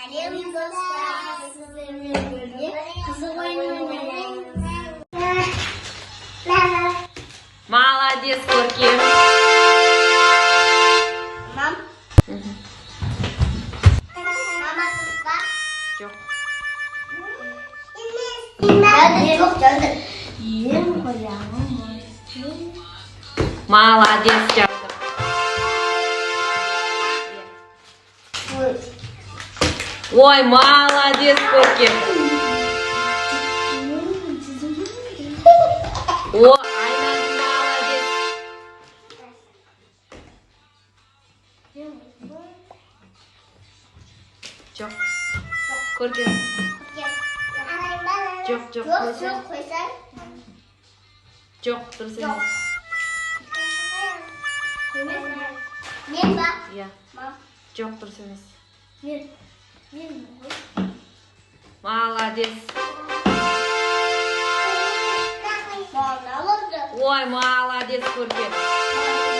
Сәлем, достар! Сіздермен бірге қызық ойын ойнаймыз. Молодец, Көркем. Мам. Мама, тұспа. Жоқ. Жоқ, жазды. Ең қоямын. Молодец, Жаудыр. Иә. Ой, молодец, Көркем. О, Айнагүл, молодец. Жоқ. Көркем. Жоқ, жоқ, Жоқ, қойсай. Жоқ, қойсай. Жоқ, дұрыс емес. Мен ба? Иә. Мам. Жоқ, дұрыс емес. Мен. Мен ғой. Молодец. Мама болды. Ой, молодец, Көркем.